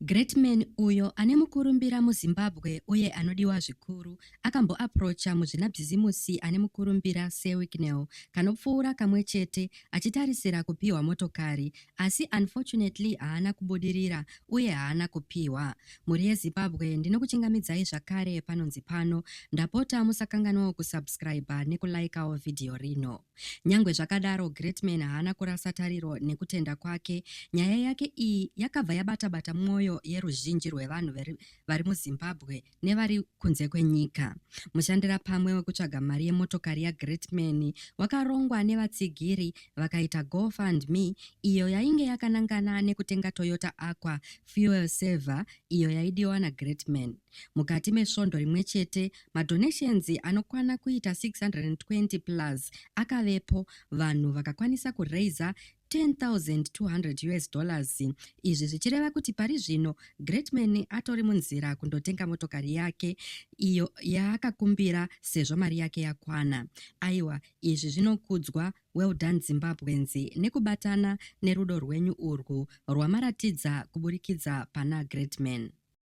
Greatman uyo ane mukurumbira muZimbabwe uye anodiwa zvikuru akamboaprocha muzvinabhizimusi ane mukurumbira seWicknell kanopfuura kamwe chete achitarisira kupihwa motokari asi unfortunately haana kubudirira uye haana kupihwa. Mhuri yeZimbabwe ndinokuchingamidzai zvakare panonzi pano. Ndapota musakanganwawo kusubscriber nekulaikawo vhidhiyo rino. Nyangwe zvakadaro, Greatman haana kurasa tariro nekutenda kwake. Nyaya yake iyi yakabva yabata-bata mwoyo yeruzhinji rwevanhu vari muZimbabwe nevari kunze kwenyika. Mushandirapamwe wekutsvaga mari yemotokari yaGreatman wakarongwa nevatsigiri vakaita GoFundMe iyo yainge yakanangana nekutenga Toyota Aqua Fuel Saver iyo yaidiwa naGreatman. Mukati mesvondo rimwe chete, madonations anokwana kuita 620 plus akavepo, vanhu vakakwanisa kuraiser 10,200 US dollars. Izvi zvichireva kuti pari zvino Greatman atori munzira kundotenga motokari yake iyo yaakakumbira sezvo mari yake yakwana. Aiwa, izvi zvinokudzwa. Well done Zimbabweans nekubatana nerudo rwenyu urwu rwamaratidza kuburikidza pana Greatman.